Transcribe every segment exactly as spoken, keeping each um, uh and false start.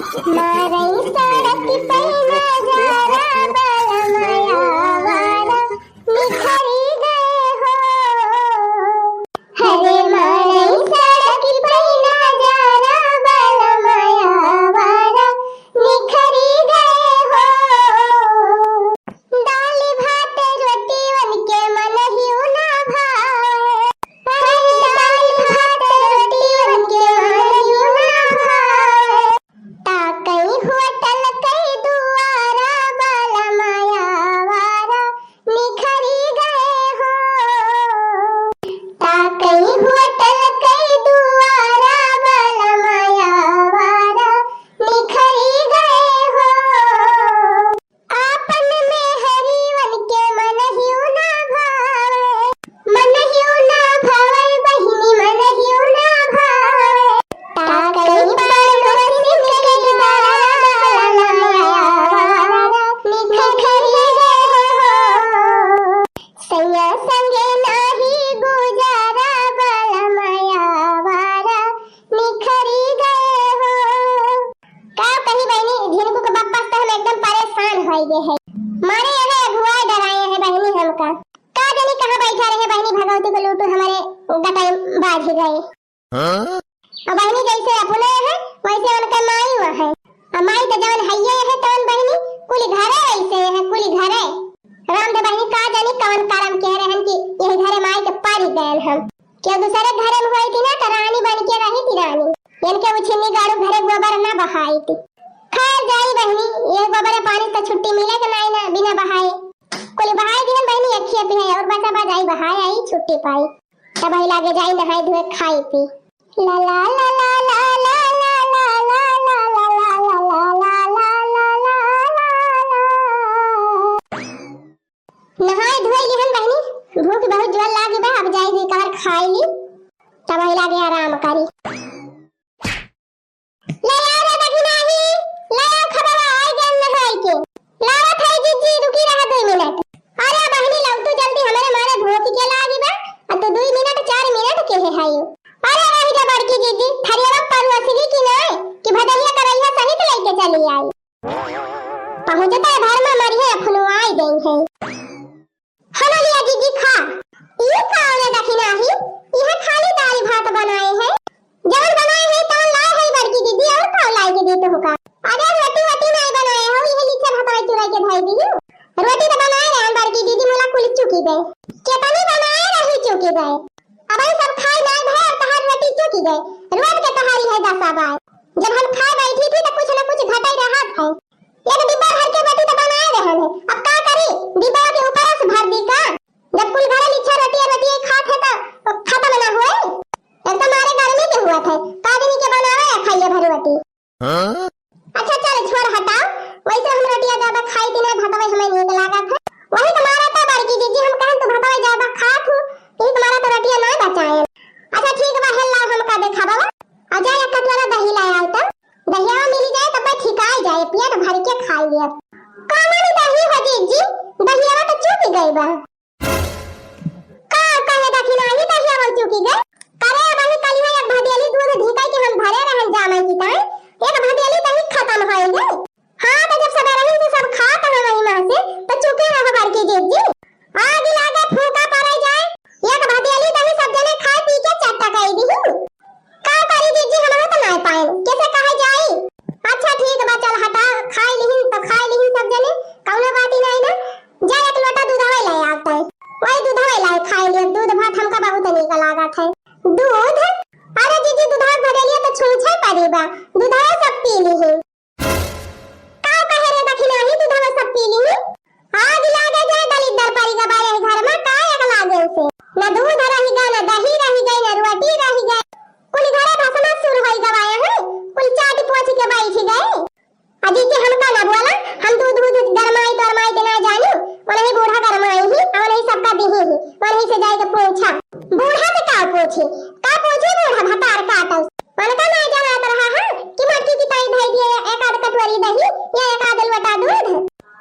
मारई सड़क पे नजारा बलमया वारा निखरी गए हो। हरे मारई सड़क पे नजारा बलमया वारा निखरी गए हो। दाल भात रोटी उनके मन हिउ ना भावे। दाल भात रोटी उनके मन हिउ ना भावे। ताकई होटल कई दुआरा बलमया वारा निखरी गए हो। ताकई होटल कई दुआरा बलमया वारा निखरी गए हो। आपन मेहरी उनके मन हिउ ना भावे, मन हिउ ना भावे, बहिनी मन हिउ ना भावे। ताकई पड़ोसिन के दुआरा बलमया वारा निखरी गए हो। सैया संगे नाही गुजारा बलमया वारा निखरी गए हो। का कही बहिनी, झिनकू के बप्पा से हम एकदम परेशान होइ गए है। मारे यहाँ अगुआ डराए है बहिनी हमका। का जानी कहाँ बैठा रहे बहिनी, भगवती को लूटू हमारे गटाई बाझ गए। हाँ? अब बहिनी जैसे अपने है वैसे उनका माई हुआ है। अब माई तो जवन हइये है तवन बहिनी कुल घरे वैसे है, कुल घरे। राम दे बहिनी का जानी कवन करम के रहन कि यही घरे माई के पड़ गए हम। केहू दूसरे घरे में होई थी ना, तो रानी बन के रही थी रानी। इनके उछिन्नी गाड़ू घरे गोबर ना बहाई थी। खैर जाई बहिनी, ये गोबर पानी तो छुट्टी मिले के नाई ना, बिना बहाए। कुल बहाए दिहन बहिनी, अखिया पिहाई और बचा बा जाई बहाए आई, छुट्टी पाई। तब आई लागे जाई नहाई धोए खाई पी। ला ला ला ला। नहाए धोए लिहन बहिनी, भूख बहुत जोर लागी बा, अब जाई जी कवर खाई ली, तब वही लागे आराम करी। ले आओ रे दखिनाही, ले आओ खबरवा आई गन नहाई के। लावत है जीजी, रुकी रहा दो मिनट। अरे बहिनी लौटू जल्दी, हमरे मारे भूख के लागी बा, आ तू दो मिनट चार मिनट के है हायो। अरे वही रे बड़की जीजी, थरिया पर असली की ना कि भदहिया करैया सहित लेके चली आई। पहुँचते भर में मरिहे फुलवाई देई है। हलो लिया जीजी खा। ई का रे दखिनाही, इहे खाली दाल भात बनाए है। जवन बनाए है तवन लाए है बड़की जीजी, और का लाई के देते हो का? अरे रोटी वोटी नहीं बनाए हो, इहे लीचे भतवा चुराई के धई दी। रोटी तो बनाए रहे बड़की जीजी, मुला कुल चुकी गए। केतनी बनाए रही चुकी गए। अब ई सब खाई नाई भए और तहार रोटी चुकी गए। रोज के तहारी है दशा बाय। जब हम खाए बैठी थी तो कुछ न कुछ घटे रहत है। एक डिब्बा भर के रोटी तो बनाए रहन है, अब का करी? डिब्बा के ऊपर से भर दी का? जब कुल घरे लिच्छा रोटी रोटी खात है तो खत्म ना होए। एक तो मारे गर्मी के हुआ थे, का दिन के बनावे या खाइए भर रोटी। हाँ? अच्छा चल छोड़ हटाओ, वैसे हम रोटिया ज्यादा खाई थी ना, भतवे हमें नीक लागत है। वही तुम्हारा तो बड़की जीजी हम कहन तू भतवे ज्यादा खात हूँ, यही तुम्हारा तो रोटिया ना बचाए। अच्छा ठीक बा, हेल लाओ हमका देखा बाबा, आ जा एक कटोरा दही ले आओ तो, दहिया मिली जाए तब ठिकाई जाए, पेट भर के खाई लिया। कौन दही हो जीजी, दहिया तो चुक गई बा। का कहे दखिनाही दहिया वो चुकी गए? करे अबही कलिया एक भदेली दूध धिकाई के हम भरे रहन जामे की ताई, एक भदेली दही खत्म होई गए। हाँ, तो जब सवेरे ही से सब खात है वही माँ से, तो चुके रहो बड़की जीजी। आग लागे फूका पड़े जाए, एक भदेली दही सब जने खाए पी के चट्टा कई दी। का करी जीजी, हम तो नाय पाएन, कैसे कहे जाई? अच्छा ठीक बा, चल हटा, खाई लिहिन तो खाई लिहिन सब जने, कौनो बात ही नहीं ना। जा एक लोटा दूधवे ले आवते, वही दूधवे लाए खाई लियो, दूध भात हमका बहुत नीक लागत है। दूध? अरे जीजी, दूधवा भरेलियो तो छूछे पड़ी बा, दूधवे सब पी लिहिन। का कहे रे दखिनाही, दूधवा सब पी लिहिन? आग लागे जाए दलिद्दर परी गवा यही घर में, का एक लागे उसे? न दूध रही गा, न दही रही गई, न रोटी रही गई। कुल घरे भसमासुर होई गवाए हैं, कुल चाट पोछ के बैठ गए। अजी के हमका ना बोला, हम दूध वूध गरमाई तो गरमाई के ना जानी, वनही बूढ़ा गरमाई ही, वनही सबका दिही ही, वनही से जाए के पूछा। बूढ़ा से का पूछी, का पूछी बूढ़ा भतार काटस। वनका ना जाना तो रहा है कि मटकी की ताई धई दिए एक आध कटोरी दही या एक आध लोटा दूध।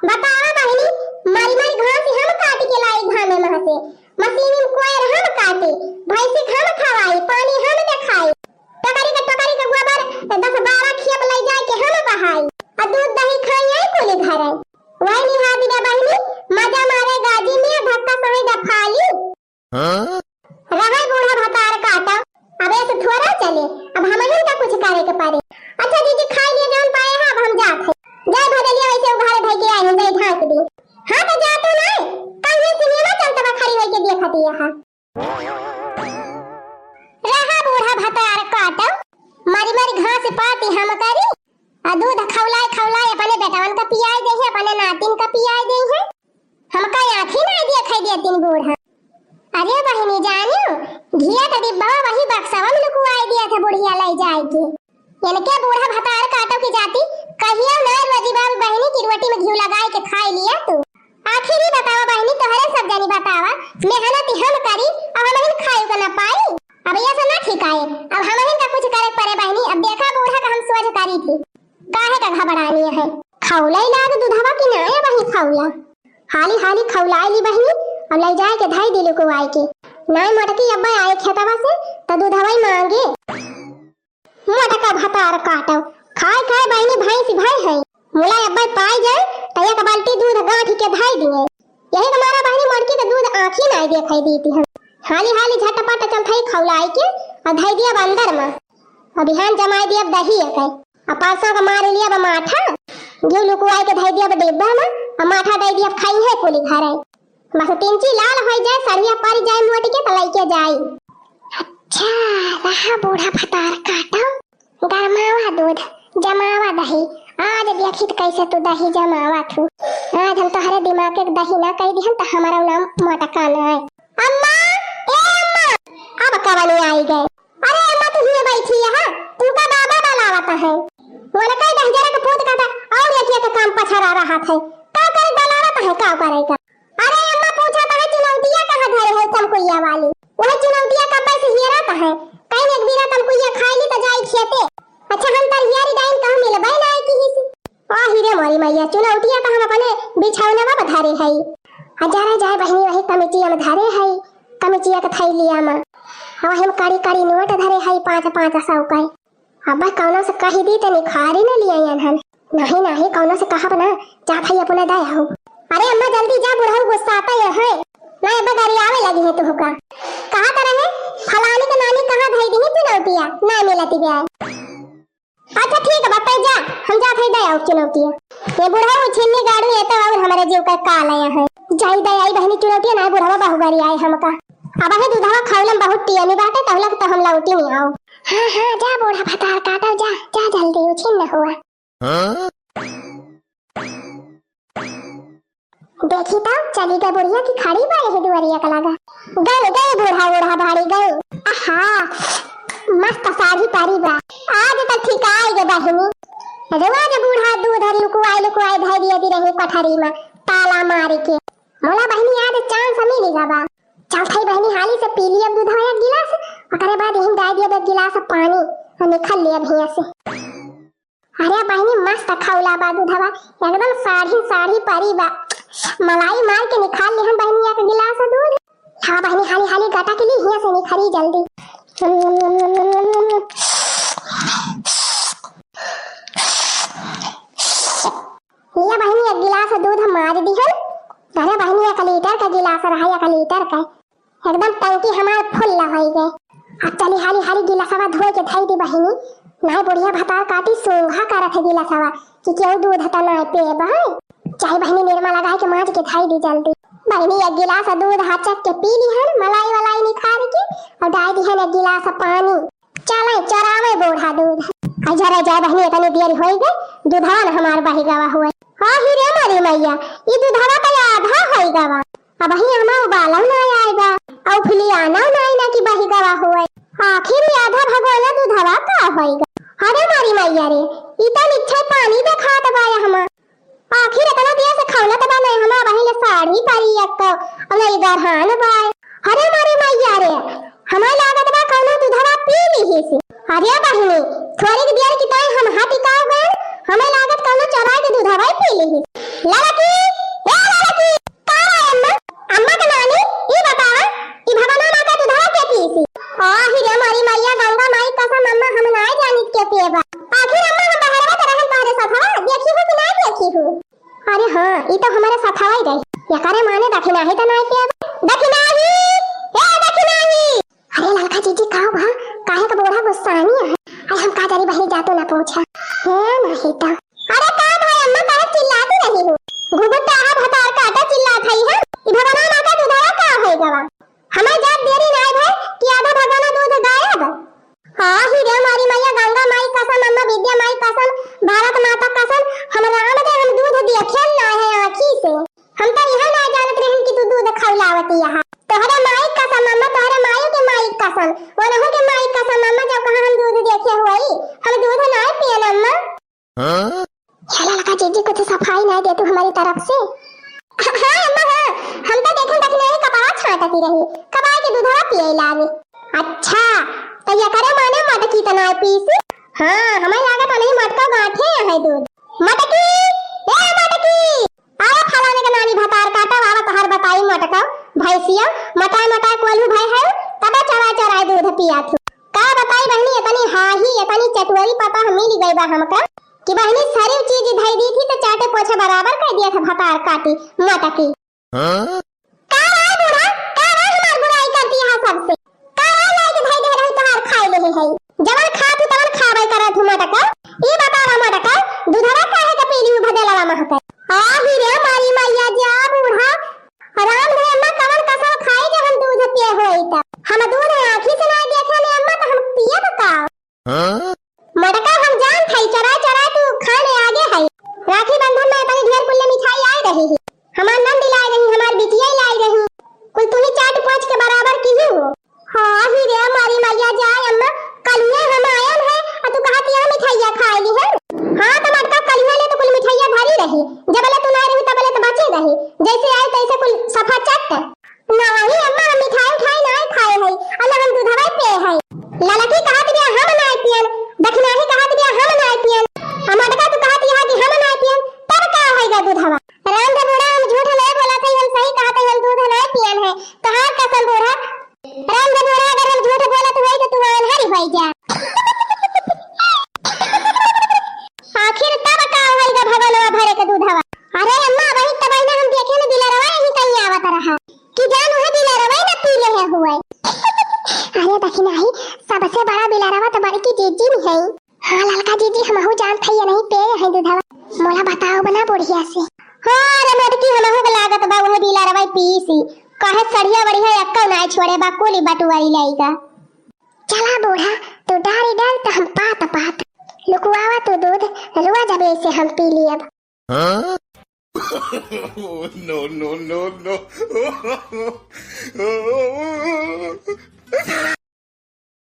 बतावा बहिनी, मारी मारी घास हम काट के लाई घामे में से, मशीन में कोयर हम काटे, भैंसी हम खवाई, पानी हम देखाई, टकरी के टकरी के गोबर दस बारह खेप ले जाए के हम बहाई। हाँ? रहा बूढ़ा भतार काटा, अब ऐसे थोड़ा चले, अब हमहिन का कुछ करे के पड़े। अच्छा दीदी, खाई लिए जौन पाए हैं, अब हम जात है। जाए भदलिया वैसे उघारे धई के आई हूँ, जाए ढाँक दी। हाँ तो जा तो ना, कल में सिनेमा चलत बा, खड़ी होई के देखत ही यहाँ। रहा बूढ़ा भतार काटा, मरी मरी घास पाती हम करी, आ दूध खौलाए खौलाए अपने बेटवन का पियाई देहे, अपने नातिन का पियाई देहे। हमका आँखी नाई देखे देतिन बूढ़ा। अरे बहिनी जानियो, घिया का डिब्बा वही बक्सवा में लुकुआई दिया था बुढ़िया लाई जाए के। इनके बूढ़ा भतार काटो की जाति, कहियो ना रोजी बाबू बहिनी की रोटी में घी लगाए के खाई लिया तू। आखिर ही बतावा बहिनी, तोहरे सब जानी बतावा, मेहनत हम करी, अब हमहिन खाए का ना पाई। अब ये सब ना ठीक आए, अब हमहिन का कुछ करे पड़े बहिनी। अब देखा बूढ़ा का हम सोच करी थी, काहे का घबरानी है। खौलाई लाग दूधवा की ना है वही खौला। हाली हाली खौलाई ली बहिनी, अब ले जाए के धई दिलु को आए के। नाई मोटकी अब्बा आए खेतवा से, त दूधवा ही मांगे। मोटका भतार काटो, खाए खाए बहिनी भैंस भय है। मुला अब्बा पाई जाए, त एक बाल्टी दूध गांठी के धई दिए। यही के मारा बहिनी मोटकी के दूध आँखी नाई देखाई देती हम। हाली हाली झटपट चल थई खौलाई के, और धई दिया अंदर में। और बिहान जमाई दिया दही के। आ परसों का मार लिया बा माठा, घी लुकुआई के धई दिया बा डिब्बा में, आ माठा दे दिया, खाई है कुली घरे। बस तिनची लाल होई जाए, सड़िया पड़ जाए मोट के, त लइके जाई। अच्छा, रहा बूढ़ा भतार काटो, गरमावा दूध, जमावा दही। आज देखी त कैसे तू दही जमावा थू। आज हम तोहरे दिमाग के दही ना कह दिहन, त हमारा नाम मोटका ना है। अम्मा, ए अम्मा, अब कवनी आई गए। अरे अम्मा, तू हियां बैठी है, तुमका बाबा बुलावत है। उनका दहिजरा के पूत का था, और एक एक काम पछरा रहा था। का करे बुलावत है, का करे का? अरे अम्मा, पूछा तो है, चुनौतिया कहाँ धरे है चमकुइया वाली? वह चुनौतिया कब्बे से हियरा तो है, कहीं एक बीरा चमकुइया खाई ली तो जाई खेते। अच्छा, हम तर हियारी डाइन कहूँ मिलबे ना आई किसी से। आही रे मोरी मैया, चुनौतिया तो हम अपने बिछौनवा पर धरे हई। आ जरा जाए बहिनी वही कमिचिया में धरे हई, कमिचिया के थैलिया में। आ वही में कड़ी कड़ी नोट धरे हई, पाँच पाँच सौ के। अब कौनो से कही दी त निखारी न लिया हन। नहीं, नहीं, कौनो से कहब ना, जात हई अपने दे आऊ। अरे अम्मा, जल्दी जा, बुढ़ऊ गुस्साता ये है। ना अब्बा गरियावे लगी है तुहका। कहा तो रहे, फलानी के नानी कहाँ धई दी चुनौतिया, ना मिलती ब्याह। अच्छा ठीक बा, तै जा, हम जात हई दे आऊ चुनौतिया। ये बुढ़ऊ छिन्नी गाड़ू, ये तो और हमारे जीव का काल आया है। जाई दे आई बहिनी चुनौतिया, ना बुढ़वा बहु गरियाए हमका। अब ही दूधवा खौलम बहुत टियमी बाटे, तब लग तो हम लौटी नहीं आओ। हाँ, हाँ, जा बूढ़ा भतार काटो, जा, जा जल्दी, उछिन न हुआ। हाँ? देखी तो, चली गई बुढ़िया की खड़ी बा यही दुआरिया का लगा। गई, गई बूढ़ा, बूढ़ा भारी गई। आहा, मस्त साड़ी पारी बा। आज तो ठिकाई गे बहिनी। रोज बूढ़ा दूध लुकुआई, लुकुआई धई दिया दी रही कोठरी में, ताला मारी के। मोला बहिनी आज chance मिली गवा। चल थई बहिनी, हाली से पी लिया दूध एक गिलास, ओकरे बाद यही डाल दिया एक गिलास पानी, और निकल लिया भैया से। अरे बहिनी, मस्त खौला बा दूधवा, एकदम साढ़ी साढ़ी परी बा। मलाई मार के निकाल लिहन बहिनी एक गिलास दूध। हाँ बहिनी, हाली हाली गटा के ली हिया से निखरी जल्दी। लिया बहिनी, एक गिलास दूध मार दिहन। अरे बहिनी, एक लीटर का गिलास रहा, एक लीटर का। एकदम टंकी हमार full होई गए। अब चली हाली हाली गिलासवा धोए के धई दी बहिनी। नाय बुढ़िया भतार काटी सूंघा करत है गिलासवा कि केहू दूध त नाय पिए बहन। चाहे बहिनी निरमा लगाए के माज के धई दी जल्दी। बहिनी एक गिलास दूध हचक के पी लिहन, मलाई वलाई निखार के, और डाल दिहन एक गिलास पानी। चले चरावे बूढ़ा दूध। आई जरा जाए बहिनी, इतनी देर होई गए, दूधवा न हमार बही गवा हुए। हाँ ही रे मोरी मैया, ई दूधवा तो आधा होई गवा। अबही हमा उबालउ नाहीं आइगा, अउ फुलियानउ नाहीं ना कि बहि गवा होय। आखिर ई आधा भगोना दूधवा का होइगा? अरे मोरी मइया रे, ई त निच्छय पानी देखात बा हमा। आखिर एतना देर से खउलत बा नहीं हमा, अबही ले साढ़ी परी एक्कउ, अउ नहीं गरहान बा। अरे मोरी मइया रे, हमें लागत बा कउनो दूधवा पी लिहिस। अरे बहिनी, थोरिक देर की ताई हम हटिकाउ गएन, हमें लागत कउनो चोराइ के दूधवा पी लिहिस। ललकी, ए ललकी, का रे अम्मा? अम्मा के नानी, ई बतावा, ई भगोना मा का दूधवा के पीसी? आहि रे मोरी मइया, गंगा माई कसम अम्मा, हम नाय जानित के पिए बा। आखिर अम्मा हम बहरवा त रहन तोहरे सथवा, देखी हूँ कि नाय देखी हूँ? अरे हाँ, ई तो हमरे सथवा ही रही। एकरे माने दखिनाही त नाय पिए बा। दखिनाही! ए हे माही तो। अरे का भाई अम्मा, काहे चिल्लाती रही हो? घुघुटा है, भतार काटा, चिल्लात है हम। ई भगवान आका दूधवा का होई गवा? हमें जात देरी नाय भय कि आधा भगोना दूध गायब। हाँ ही रे मारी मैया, गंगा माई कसम, अम्मा विद्या माई कसम, भारत माता कसम, हम राम दे हम दूध देखे नाय है आँखी से। हम तो यह ना जानत रहन कि तू दूध खौलावती यहाँ। तोहरे माई कसम अम्मा, तोहरे माई के माई कसम, वनहु के माई कसम अम्मा, जब कहाँ हम दूध देखे हुई, हम दूध नाय पियन अम्मा। हाँ? हे ललका जीजी, कुछ सफाई नाय दे तू हमारी तरफ से। हाँ अम्मा हाँ, हम तो देखे दखिनाही कपार छाटती रही, कपार के दूधवा पिए लागे। अच्छा, तो ये करे माने मटकी तो नाय पीसी? हाँ, हमें लागत नहीं मटका गांठे है दूध। मटकी, ए मटकी, आवा फलाने के नानी भतार काटा, आवा तहार बताई मोटका, भैंसिया, मोटाए मोटाए कोल्हू भय है, तबे चराए चराए दूध पिया थी। का बताई बहनी, इतनी हाही, इतनी चटुअरी पता हम मिल गई बा हमका, कि बहनी सरी चीज धई दी थी तो चाटे पोछे बराबर कर दिया था भतार काटी, मोटकी। हाँ? का रे बूढ़ा, का रे हमार बुराई करती है सबसे? का रे लाइके धई दे रही तोहार खाए लेहे है? जवन खा तू तवन खावे करत हूँ मोटका। ई बतावा मोटका, दूधवा काहे के पीली हूँ भदेलवा महके? आ ही रे मारी मैया जा बूढ़ा। राम धे अम्मा कवन कसम खाई जवन दूध पिए होई त। हम दूध आँखी से ना देखे ने अम्मा त हम पियब का? हाँ? मोटका हम जान थाई, चराए चराए तू खाने आगे है। राखी बंधन में इतनी ढेर कुल्ले मिठाई आए रही ही। हमार नंद लाई रही, हमार बिटिया लाई रही। कुल तू ही चाट पाँच के बराबर की ही हो। हाँ ही रे मारी मैया जाए अम्मा, कलिया हम आयन है, आ तू कहत यहाँ मिठाइया खाए ली है। हाँ तो मोटका कलिया ले तो कुल मिठाइया धरी रही, जबले तू ना रही तबले तो बचे रही, जैसे आए तैसे कुल सफा चट। नाही अम्मा, हम मिठाई उठाई नाही खाए हई, अल्लाह हम दूधवा पे हई। ललकी कहत बिया हम नाही पियन, दखिनाही कहत बिया हम नाही पियन, आ मोटका तू कहत यहाँ कि हम नाही पियन, तब का होई गा दूधवा? राम दे बूढ़ा, हम झूठ नाही बोलत हई, हम सही कहत हई, हम दूध नाही पियन है। तोहार कसम बूढ़ा, राम दे बूढ़ा, अगर हम झूठ बोलत हई तो तू आन्हरी होई जा। आखिर तब का होई गा भगोनवा भरे के दूधवा? अरे अम्मा, वही तब ना हम देखे न बिलरवा यही कहीं आवत रहा। कि जान उहे बिलरवा न पी लेहे हुए। अरे दखिनाही, सबसे बड़ा बिलरवा तो बड़की जीजी नहीं है। हाँ ललका जीजी, हमहू जानत हई ये नहीं पे है दूधवा। मोला बताओ बना बुढ़िया से। हाँ रे मोटकी, हमहू के लागत बा उहे बिलरवा पीसी। कहे सड़िया बढ़िया एक्को ना छोड़े बा, कुली बटुआई लाइगा। चला बूढ़ा, तू डारी डाल तो हम पात पात लुकवावा तू दूध, रुआ जबे से हम पी लियब। हाँ? No, no, no, no.